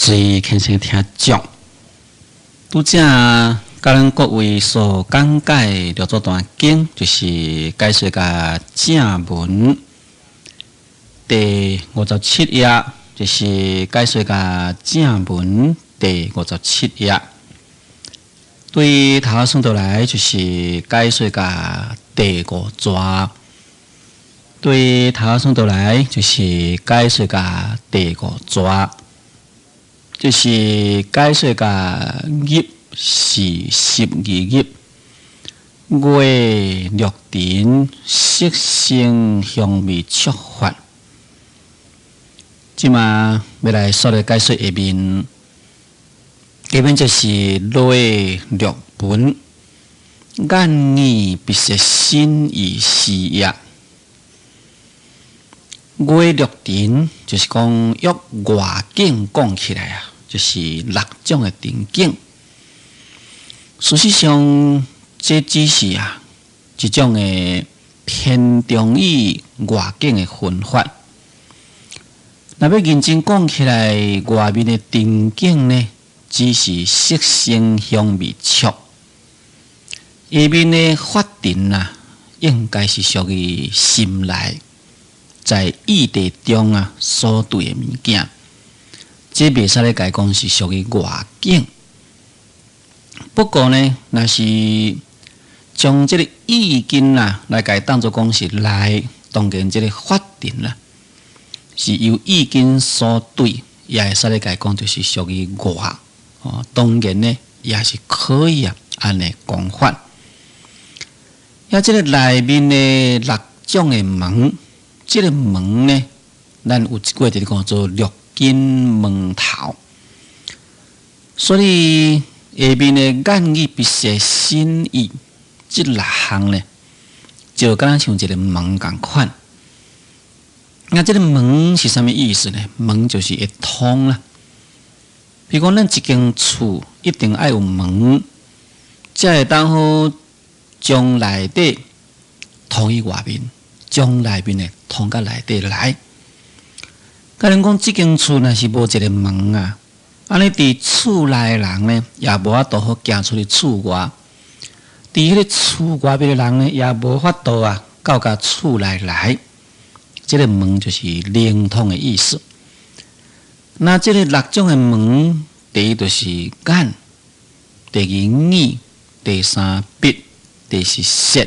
最虔誠聽眾，拄才佮咱各位所講解六祖壇經，就是解說共正文第五十七頁，就是解說共正文第五十七頁。對頭仔算倒來，就是解說共第五逝。對頭仔算倒來，就是解說共第五逝。就是解說共入是十二入，外六塵色聲香味觸法。這馬欲來煞來解說下面，下面就是內六門，眼耳鼻舌身意四業。外六塵就是講約外境講起來啊，就是六種的塵境。事實上，這只是啊一種的偏重於外境的分法。若欲認真講起來，外面的塵境呢，只是色聲香味觸。下面的法塵啊，應該是屬於心內，在意地中啊所對的物件。這袂使咧共講是屬於外境。不過呢，若是將這个意根啊來共當做講是內，當然這个法塵啦，是由意根所對，也會使咧共講就是屬於外。哦，當然呢，也是可以啊，按呢講法。啊，這个內面的六種的門，這个門呢，咱有一句就是講做六根門頭，所以下面的眼耳鼻舌身意這六項呢，就敢若像一个門仝款。那這个門是啥物意思呢？門就是會通啦。比如講，咱一間厝一定愛有門，才會當好將內底通去外面，將內面的通到內底來。假如講這間厝若是無一个門啊，按呢佇厝內的人呢，也無法度好行出去厝外；佇彼个厝外面的人呢，也無法度啊到共厝內來。這个門就是靈通的意思。那這个六種的門，第一就是眼，第二耳，第三鼻，第四舌，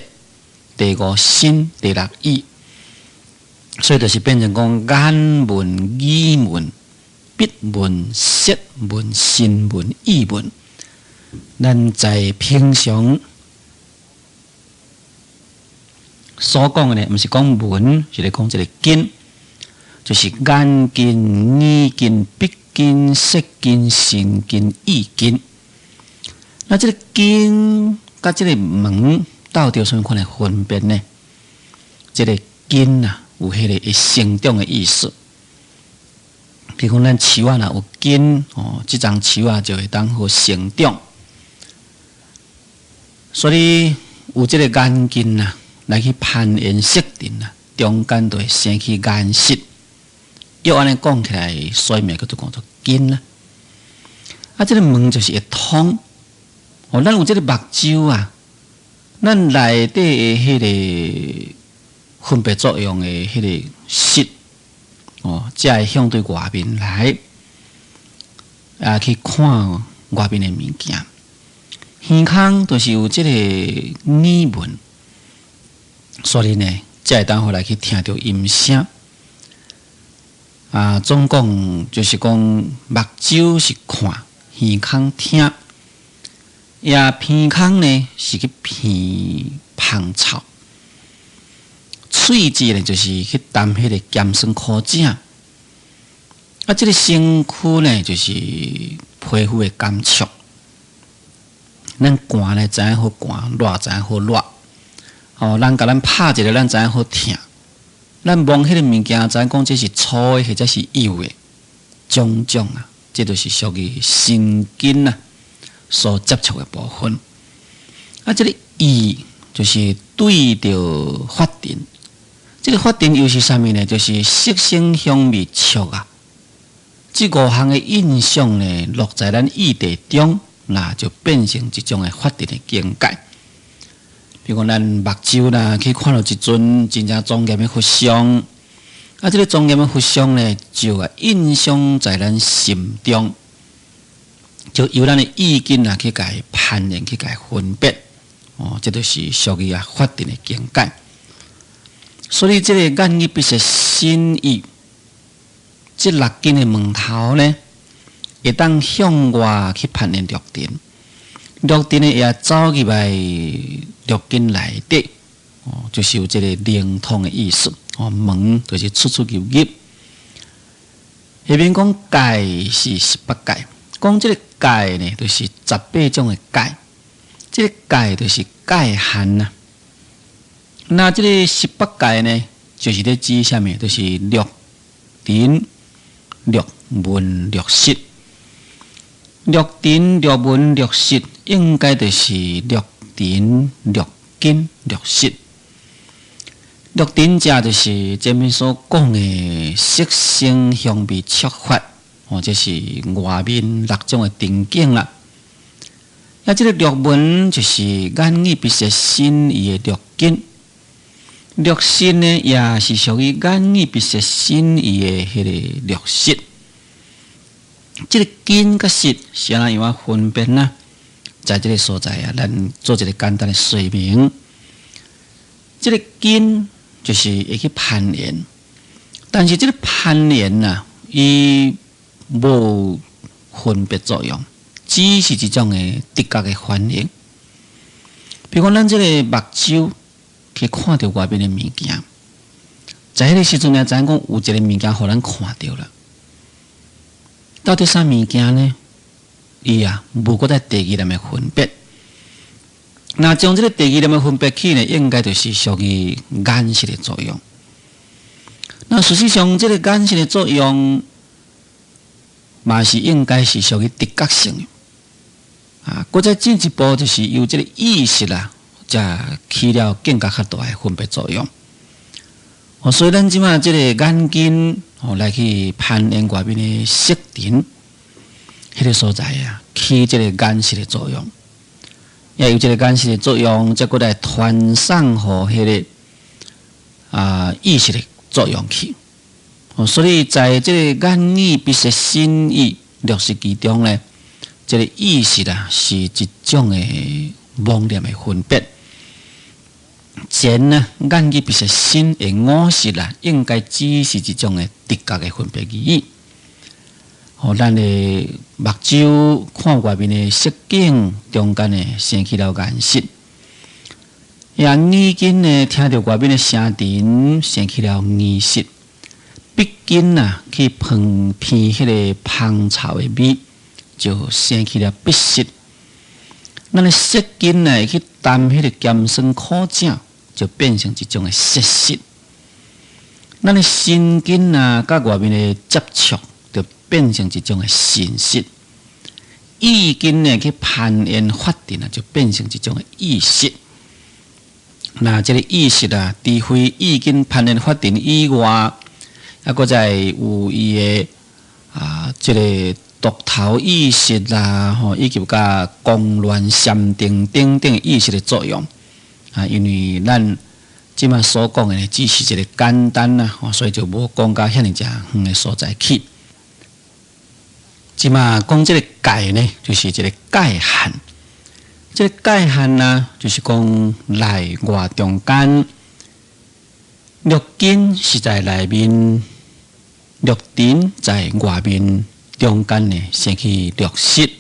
第五身，第六意。所以就是變成講眼門、耳門、鼻門、舌門、身門、意門。咱在平常所講的呢，毋是講門，是咧講這个根，就是眼根、耳根、鼻根、舌根、身根、意根。那這个根佮這个門到底有啥物款的分別呢？這个根啊，有彼个會成長的意思。比如講，咱樹仔若有根哦，這叢樹仔就會當好成長。所以有這个眼根啊，來去攀緣色塵啊，中間就會生起眼識。欲按呢講起來，所以咪叫做講做根啦。啊，這个門就是會通。哦，咱有這个目睭啊，咱內底的彼个分別作用的彼个識，哦，才會向對外面來，啊，去看外面的物件。耳孔就是有這个耳門，所以呢，才會當予來去聽著音聲。啊，總講就是講目睭是看，耳孔聽，也鼻孔呢是去鼻芳臭。喙舌呢，就是去擔彼个鹹酸苦澀。啊，這个身軀呢，就是皮膚的感觸。咱寒呢，知影好寒；熱知影好熱。哦，人共咱拍一下，咱知影好疼。咱摸彼个物件，知影講這是粗的或者是幼的，種種啊，這就是屬於神經啊所接觸的部分。啊，這个意就是對著法塵。這个法塵又是啥物呢？就是色聲香味觸啊。這五項的印象呢，落在咱意地中，那就變成一種的法塵的境界。比如講，咱目睭啦，去看著一尊真正莊嚴的佛像，啊，這个莊嚴的佛像呢，就啊印象在咱心中，就由咱的意根啊去共攀緣，去共分別，哦，這就是屬於啊法塵的境界。所以，這个眼耳鼻舌身意，這六根的門頭呢，會當向外去攀緣六塵，六塵呢也走入來六根內底，哦，就是有這个靈通的意思。哦，門就是出出入入。下面講界是十八界，講這个界呢，就是十八種的界，這个界就是界限啊。那這个十八界呢，就是咧指啥物？就是六塵、六聞、六識。六塵、六聞、六識，應該就是六塵、六根、六識。六塵者就是前面所講的色聲香味觸法，哦，這是外面六種的塵境啦。啊，這个六聞就是眼耳鼻舌身意的六根。六識呢，也是屬於眼耳鼻舌身意的彼个六識。這个根佮識是按怎樣分別呢？在這个所在啊，咱做一个簡單的說明。這个根就是會去攀緣，但是這个攀緣啊，伊無分別作用，只是一種的直覺的反應。比如講，咱這个目睭去看著外面的物件，在彼个時陣呢，知影講有一个物件予咱看著啦。到底啥物件呢？伊啊，無閣再第二念的分別。那將這个第二念的分別起呢，應該就是屬於眼識的作用。那事實上，這个眼識的作用，嘛是應該是屬於直覺性的。啊，閣再進一步就是由這个意識啦，才起了更加較大的分別作用。哦，所以咱這馬這个眼根哦來去攀緣外面的色塵，彼个所在啊，起這个眼識的作用，也有這个眼識的作用，才閣來傳送予彼个啊意識的作用去。哦，所以在這个眼耳鼻舌身意六識其中呢，這个意識啊是一種的妄念的分別。前呢，眼耳鼻舌身的五識啦，應該只是一種的直覺的分別而已。哦，咱的目睭看外面的色景，中間呢生起了眼識；也耳根呢聽著外面的聲塵，生起了耳識；鼻根啊去聞鼻彼个芳草的味，就生起了鼻識。咱的舌根呢會去擔彼个鹹酸苦澀，就變成一種的舌識。咱的身根啊，佮外面的接觸，就變成一種的身識。意根呢去攀緣法塵啊，就變成一種的意識。那這个意識啊，除非意根攀緣法塵以外，啊，閣再有伊的啊，這个獨頭意識啦，吼，以及佮光亂禪定等等意識的作用啊，因為咱這馬所講的只是一个簡單啦，所以就無講到遐爾遮遠的所在去。這馬講這个界呢，就是一个界限。這个界限呢，就是講內外中間，六根是在內面，六塵在外面，中間呢生起六識。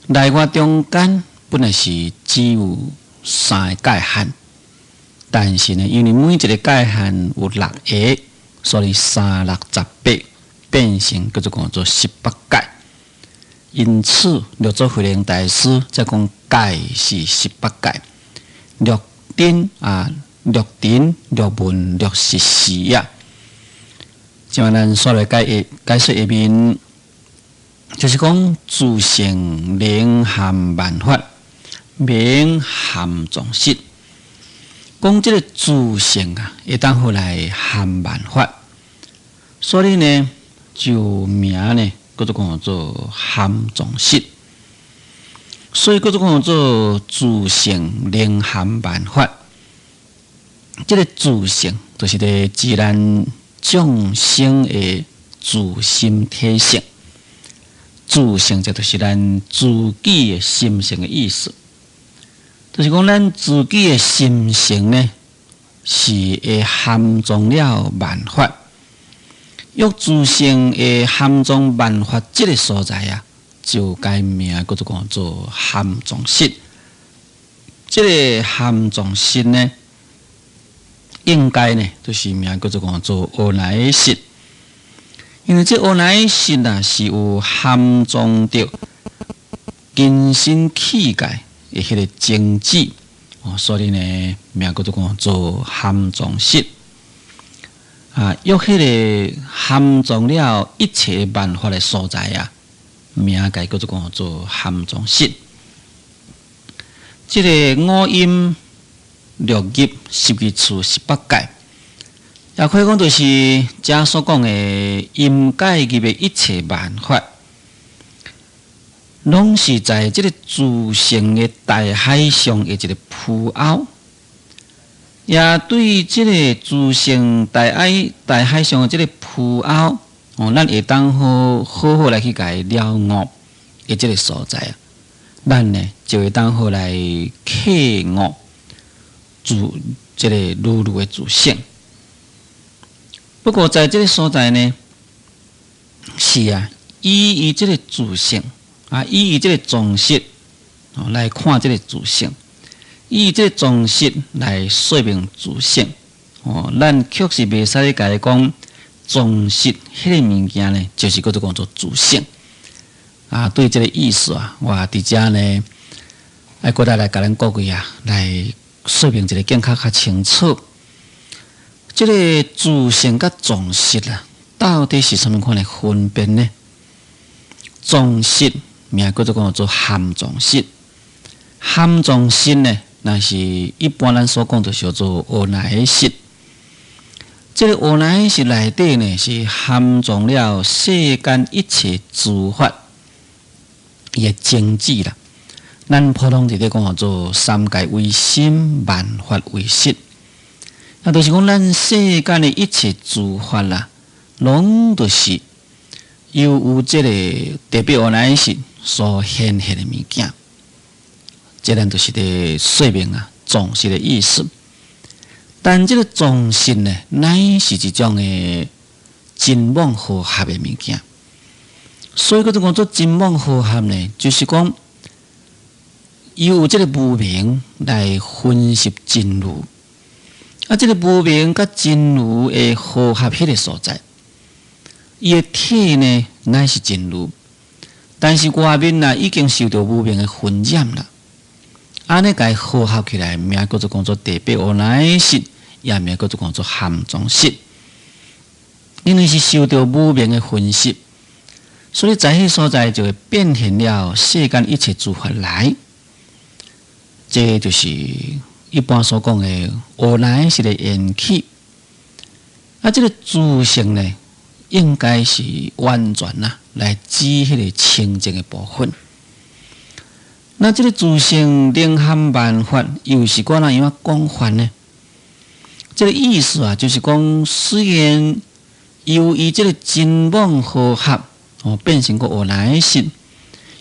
內外中間本來是只有三个界限，但是呢，因為每一个界限有六个，所以三六十八變成叫做講做十八界。因此，六祖慧能大師才講界是十八界，六塵啊，六塵、六聞、六識四啊。這馬咱煞來解解說下面，就是講自性能含萬法，名含眾識。講這个自性啊，會當予來含萬法，所以呢，就名呢，叫做講做含藏識。所以叫做講做自性能含萬法。這个自性就是咧指咱眾生的自心體性。自性這就是咱自己的心性的意思，就是講咱自己的心性呢，是會含藏了萬法。欲自性會含藏萬法這个所在啊，就改名叫做講做含藏識。這个含藏識呢，應該呢，就是名叫做講做阿賴耶識。因為這阿賴耶識啊，是有含藏著根身器界的彼个種子，哦，所以呢，名叫做講做含藏識。啊，欲彼个含藏了一切萬法的所在啊，名共叫做講做含藏識。這个五陰六入十二處十八界，也可以講就是遮所講的陰界入的一切萬法，攏是在這个自性的大海上的一个浮鷗。也對這个自性大海上的這个浮鷗，哦，咱會當好好好來去共伊了悟的這个所在啊，咱呢就會當好來契悟自這个如如的自性。不過在這个所在呢，是啊，以伊這个自性啊，以伊這个藏識哦來看這个自性，以這个藏識來說明自性哦，咱確實袂使共伊講藏識彼个物件呢，就是叫做講做自性啊。對這个意思啊，我佇遮呢，愛閣來來共咱各位啊，來說明一个更較較清楚。這个自性佮藏識啊，到底是啥物款的分別呢？藏識名叫做講做含藏識，含藏識呢，若是一般咱所講，就是叫做阿賴耶識。這个阿賴耶識內底呢，是含藏了世間一切諸法伊的種子啦。咱普通佇咧講做三界唯心，萬法唯識。那就是講，咱世間的一切諸法啦，攏都是由有這个特別阿賴耶識所顯現的物件。這咱就是咧說明啊，藏識的意思。但這个藏識呢，乃是一種的真妄和合的物件。所以叫做講做真妄和合呢，就是講由這个無明來分析真如。啊，這个無明佮真如會和合彼个所在，伊的體呢，乃是真如，但是外面啊已經受著無明的熏染啦。按呢共伊和合起來，名叫做講做第八阿賴耶識，也名叫做講做含藏識。因為是受著無明的熏習，所以在彼所在就會變現了世間一切諸法來。這就是一般所講的阿賴耶識的緣起。啊，這个自性呢，應該是完全啊，來指彼个清淨的部分。那這个自性能含萬法，又是怎樣講法呢？這个意思啊，就是講雖然由於這个真妄和合哦，變成個阿賴耶識，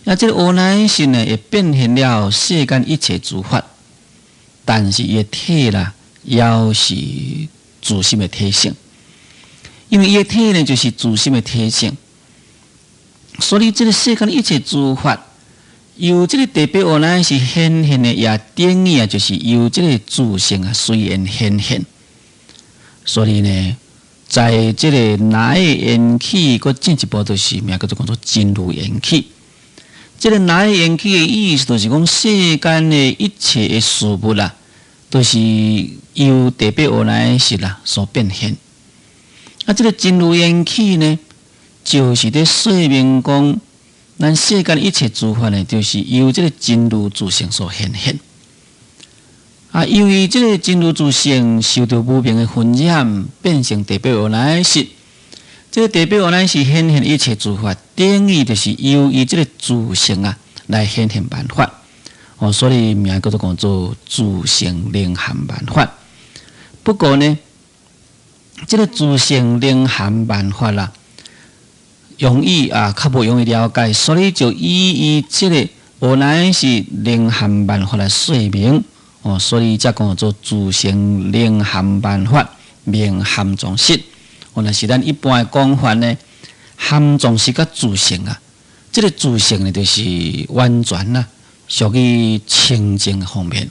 啊，這个阿賴耶識呢，會變現了世間一切諸法，但是伊的體啦，猶是自心的體性，因為伊的體呢，就是自心的體性，所以這个世間一切諸法，由這个第八阿賴耶識顯現的，也等於啊，就是由這个自性啊隨緣顯現。所以呢，在這个哪的緣起，閣進一步就是名叫做講做真如緣起。這个哪的緣起的意思，就是講世間的一切的事物啦，都是由第八阿賴耶識啦所變現。啊，這个真如緣起呢，就是佇說明講，咱世間一切諸法呢，就是由這个真如自性所顯現。啊，由於這个真如自性受著無明的熏染，變成第八阿賴耶識。這个地表阿賴耶識顯現一切諸法，等於就是由伊這个自性啊來顯現萬法。哦，所以名叫做講做自性能含萬法。不過呢，這个自性能含萬法啦，容易啊，較無容易了解，所以就以伊這个阿賴耶識能含萬法來說明。哦，所以才講做自性能含萬法，名含藏識。哦，若是咱一般的講法呢，含藏識佮自性啊，這个自性呢，就是完全啦，屬於清淨的方面。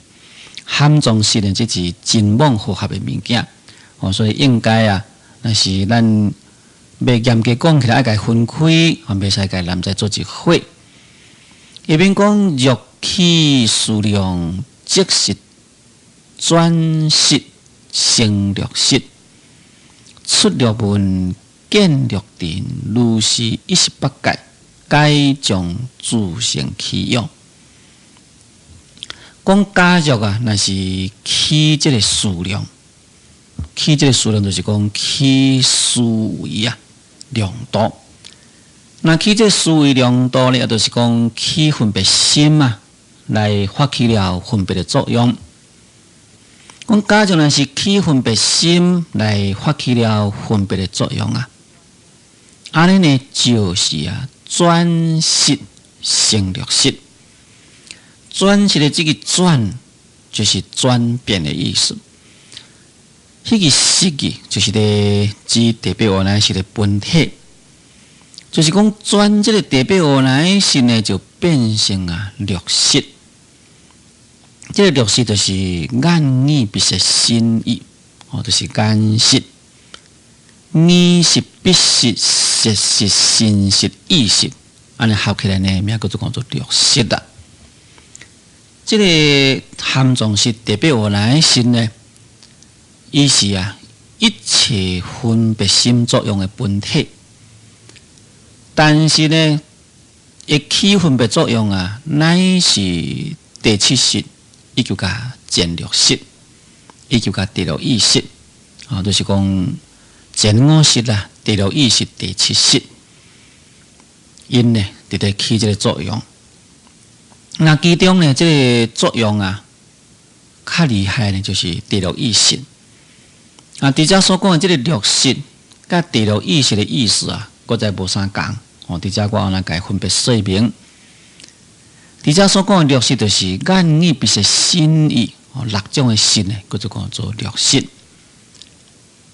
含藏識呢，這是真妄和合的物件。哦，所以應該啊，若是咱欲嚴格講起來，愛共分開，哦，袂使共攏在做一伙。下面講若起思量，即是轉識成六識。出六門見六塵，如是一十八界，皆將自性起用。講假若啊，若是起這个思量，起這个思量就是講起思維啊，量度。那起這个思維量度呢，也就是講起分別心啊，來發起了分別的作用。講假若若是起分別心來發起了分別的作用啊，按呢呢就是啊轉識成六識。轉識的這个轉就是轉變的意思。彼个識字就是咧指地表阿賴耶識的本體，就是講轉這个地表阿賴耶識呢，就變成啊六識。這个六識就是眼耳鼻舌身意，哦，就是眼識、耳識、鼻識、舌識、身識、意識，按呢合起來呢，名叫做講做六識啦。這个含藏識地表阿賴耶識呢，伊是啊一切分別心作用的本體，但是呢，會起分別作用啊，乃是第七識。以及佮前六識，以及佮第六意識，啊，就是講前五識啦，第六意識、第七識，𪜶呢佇咧起這个作用。那其中呢，這个作用啊，較厲害呢，就是第六意識。啊，佇遮所講的這个六識，佮第六意識的意思啊，閣再無啥仝。哦，佇遮我按呢共分別說明。佇遮所講的六識，就是眼耳鼻舌身意哦，六種的識呢，叫做講做六識。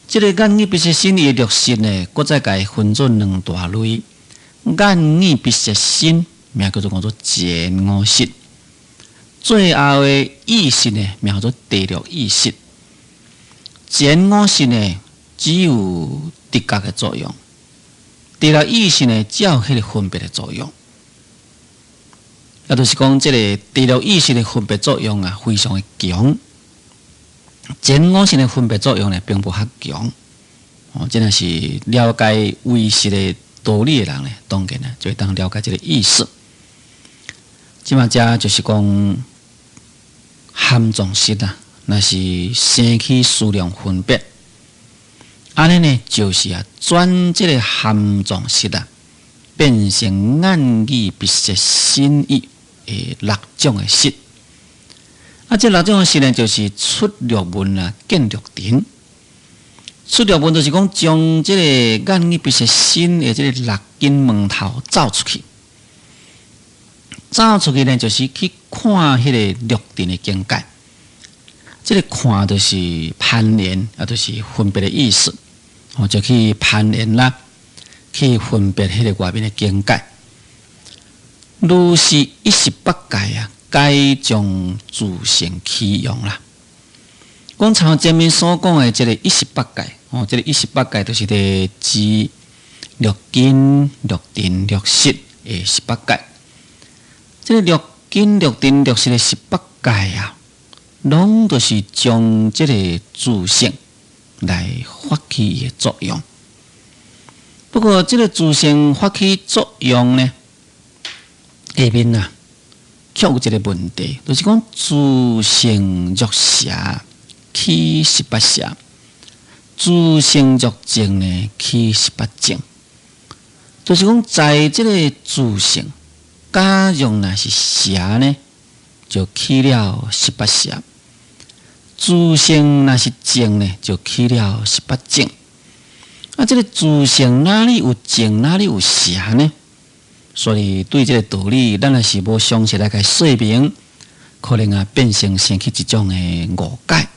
這个眼耳鼻舌身意的六識呢，閣再共分做兩大類。眼耳鼻舌身，名叫做講做前五識。最後的意識呢，名叫做第六意識。前五識呢，只有直覺的作用；第六意識呢，才有彼个分別的作用。也就是講，這个第六意識的分別作用啊，非常的強。前五識的分別作用呢，並無遐強。哦，真的是了解唯識的道理的人呢，當然呢，就會當了解這个意思。這馬遮就是講含藏識啊，若是生起思量分別，按呢呢，就是啊，轉這个含藏識啊，變成眼耳鼻舌身意的六種的識。啊，這六種的識呢，就是出六門啊，見六塵。出六門就是講將這个眼耳鼻舌身的這个六根門頭走出去，走出去呢，就是去看彼个六塵的境界。這个看就是攀緣，啊，就是分別的意思。哦，就去攀緣啦，去分別彼个外面的境界。如是一十八界啊，皆將自性起用啦。講像前面所講的這个一十八界，哦，這个一十八界就是咧指六根、六塵、六識的十八界。這个六根、六塵、六識的十八界啊，攏都是將這个自性來發起伊的作用。不過，這个自性發起作用呢，下面啊，卻有一个問題，就是講自性若邪起十八邪，自性若淨呢，起十八淨，就是講在這个自性，假若若是邪呢，就起了十八邪；自性若是淨呢，就起了十八淨。啊，這个自性哪裡有淨，哪裡有邪呢？所以對這个道理，咱若是無詳細來共說明，可能啊變成生起一種的誤解。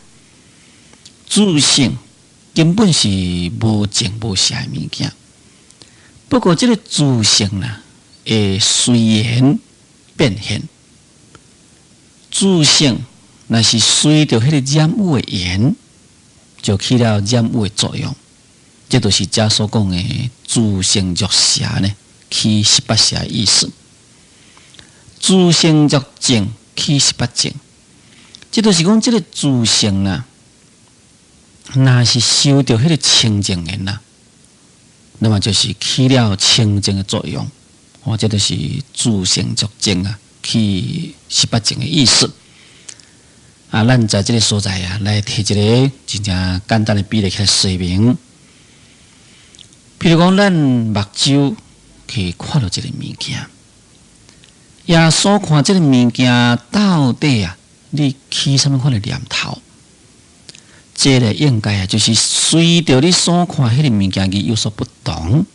自性根本是無淨無邪的物件，不過這个自性啦，會隨緣變現。自性若是隨著彼个染污的緣，就起了染污的作用。這就是遮所講的自性若邪呢，起十八邪的意思。自性若淨，起十八淨，這就是講這个自性啦，若是受著彼个清淨緣啦，那麼就是起了清淨的作用，哦，這就是自性若淨啊，起十八淨的意思。啊，咱在這个所在啊，來提一个真正簡單的比例來說明。譬如講，咱目睭去看著這个物件，也所看這个物件到底啊，你起啥物款的念頭？這个應該啊，就是隨著你所看彼个物件而有所不同。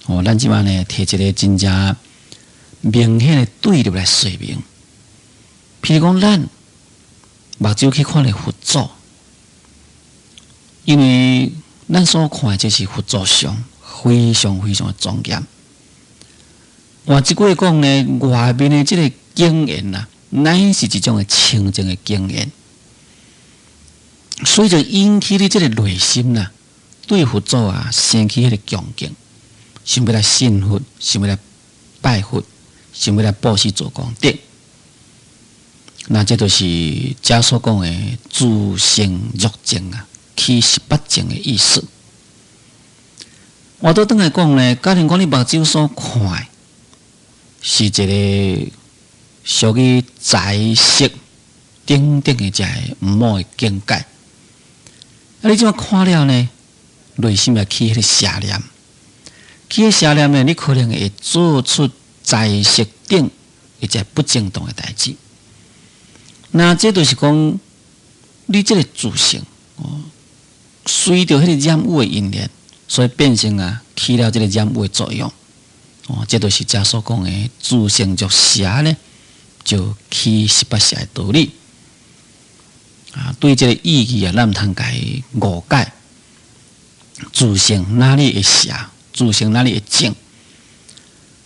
哦，咱這擺呢，提一个真正明顯的對立來說明。譬如講，咱目睭去看著佛祖，因為咱所看的這是佛祖像，非常非常的莊嚴。換一句話講呢，外面的這个境緣啊，乃是一種的清淨的境緣。所以就引起你這个內心啦，對佛祖啊生起彼个恭敬，想欲來信佛，想欲來拜佛，想欲來布施做功德。那這就是遮所講的自性若淨啊，起十八淨的意思。我倒轉來講呢，假如講你目睭所看的是一个屬於財色等等的這个毋好的境界。啊！你這麼看了呢，內心也起彼个邪念，起彼邪念呢，你可能會做出財色等一個不正當的代誌。那這就是講，你這个自性哦，隨著彼个染污的因緣，所以變成啊起了這个染污的作用。哦，這就是遮所講的自性若邪呢，就起十八邪的道理。啊，對這个意義啊，咱毋通共伊誤解。自性哪裡會邪？自性哪裡會淨？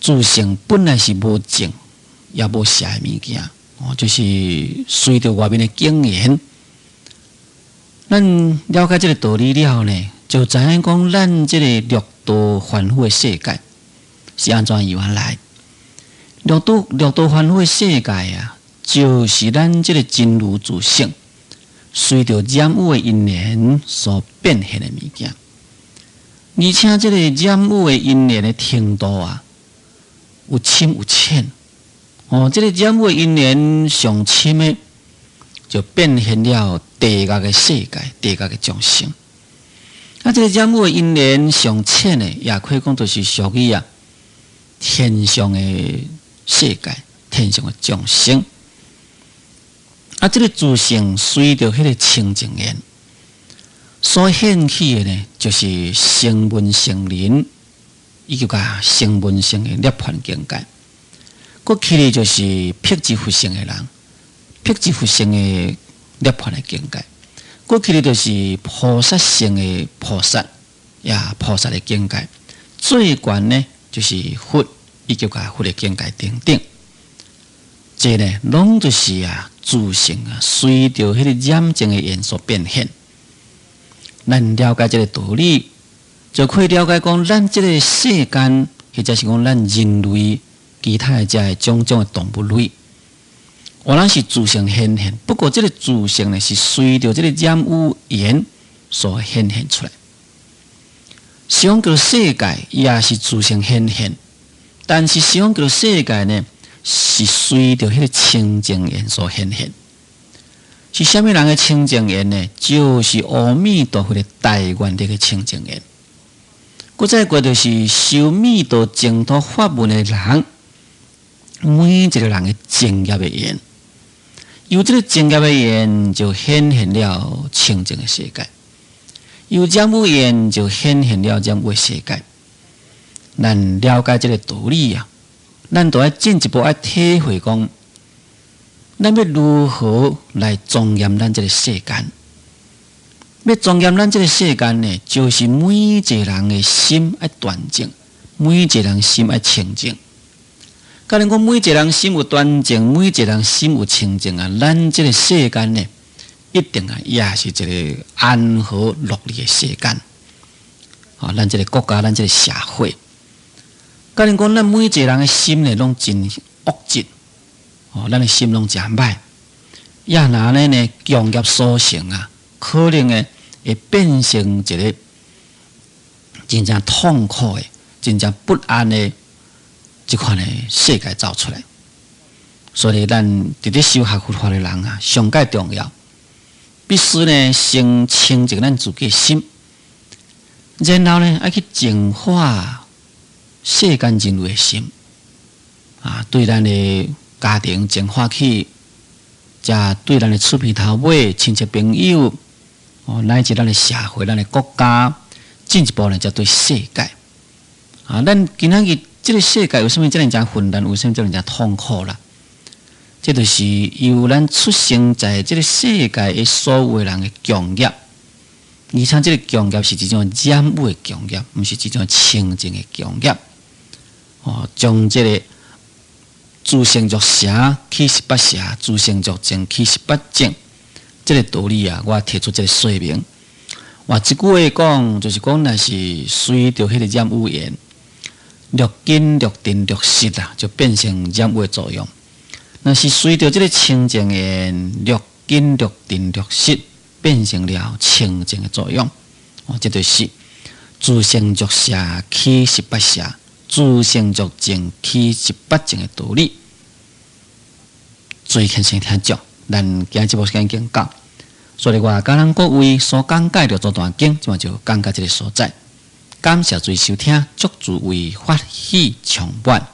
自性本來是無淨，也無邪的物件。哦，就是隨著外面的境緣。咱了解這个道理了呢，就知影講咱這个六道凡夫的世界是按怎樣來？六道凡夫的世界啊，就是咱這个真如自性隨著染污的因緣所變現的物件，而且這个染污的因緣的程度啊，有深有淺。哦，這个染污的因緣上深的，就變現了地獄的世界、地獄的眾生。啊，這个染污的因緣上淺的，也可以講就是屬於啊天上的世界、天上的眾生。啊，這个自性隨著彼个清淨緣所現起的呢，就是聲聞乘人，以及佮聲聞乘的涅槃境界。閣起的就是辟支佛乘的人，辟支佛乘的涅槃的境界。閣起的就是菩薩乘的菩薩，也菩薩的境界。最懸呢，就是佛以及佮佛的境界等等。這呢，攏就是啊，自性啊，隨著彼个染淨的緣所變現。咱了解這个道理，就可以了解講，咱這个世間，或者是講咱人類其他的這个種種的動物類，原來是自性顯現。不過這个自性呢，是隨著這个染污緣所顯現出來。西方極樂世界也是自性顯現，但是西方極樂世界呢，是隨著彼个清淨緣所顯現。是啥物人的清淨緣呢？就是阿彌陀佛的大願力的清淨緣。閣再過就是修密道淨土法門的人，每一個人的正業的緣，由這個正業的緣就顯現了清淨的世界；由染污緣就顯現了染污的世界。咱了解這個道理啊，咱就愛進一步愛體會講，咱欲如何來莊嚴咱這個世間？欲莊嚴咱這個世間呢，就是每一個人的心愛端正，每一個人心愛清淨。假如講每一個人心有端正，每一個人心有清淨啊，咱這個世間呢，一定啊，也是一個安和樂利的世間。啊，咱這個國家，咱這個社會。假如講咱每一個人的心呢，攏真惡質，哦，咱的心攏誠歹，也若按呢呢，共業所成啊，可能呢會變成一個真正痛苦的、真正不安的這款的世界走出來。所以，咱佇咧修學佛法的人啊，上蓋重要，必須呢先清淨咱自己的心，然後呢愛去淨化世間人類的心，啊，對咱的家庭淨化去，才對咱的厝邊頭尾、親戚朋友，哦，乃至咱的社會、咱的國家，進一步呢，才對世界。啊，咱今仔日這個世界為啥物遮爾濟混亂？為啥物遮爾濟痛苦啦？這就是由咱出生在這個世界的所有人的共業，而且這個共業是一種染污的共業，毋是一種清淨的共業。哦，將這個自性著邪起十八邪，自性著正起十八正，這個道理啊，我提出這個說明。換一句話講，就是講，若是隨著彼個染污緣，六根、六定、六識啊，就變成染污的作用。若是隨著這個清淨緣，六根、六定、六識變成了清淨的作用。哦，這就是自性著邪起十八邪，自性著正起十八正的道理。最虔誠聽眾，咱今日節目時間已經到，所以我共咱各位所講解的六祖壇經，這馬就講到這個所在。感謝諸位收聽，祝諸位法喜充滿。